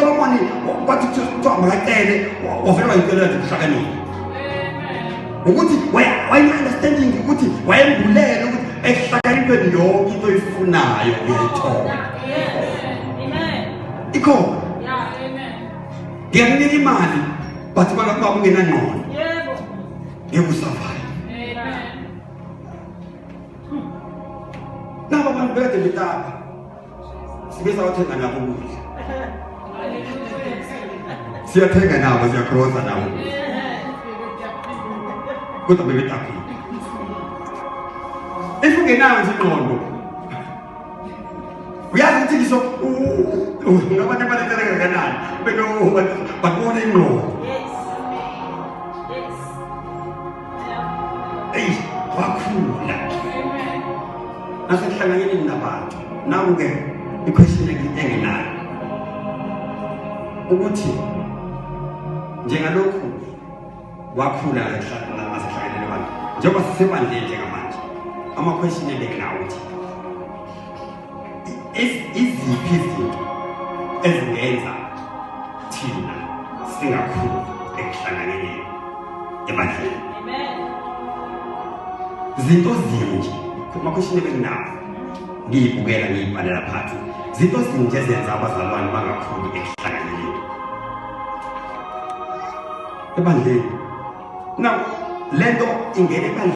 uSolomoni kwathi kuthiwa makacele, wavele wayicelela nje ukuhlakanipha. Ukuthi waye-understanding ukuthi wayembulele ukuthi ekuhlakanipheni yonke into oyifunayo uyayithola. Ikhona. Ngiyakunika imali but bakakuba ungenangqondo. Ngeke usurvive. Nabo abantu bekade betapa. Sibe sawathenga nabo ukudla. Siyathenga nabo, siyakrosa nabo. Kodwa bebetapile. If ungenayo nje ingqondo uyazi ukuthi ngisho ungabantu abalethele kangakanani beno bakubona ingqondo. Eyi, wakhula nasekuhlanganyeleni nabantu. Naku-ke iquestion enginayo ukuthi njengalokhu wakhula nasekuhlanganeni abantu, njengoba sisebandleni njengamanje, ama-question ebenginawo ukuthi iziphi izinto ezingenza thina singakhuli ekuhlanganeleni ebandleni, zinto zini nje, amakhweshini ebenginawo ngiyibukela ngiyibhalela phansi, zinto zini nje ezenza abazalwane bangakhuli ekuhlanganeleni ebandleni? Now lento ingena ebandleni.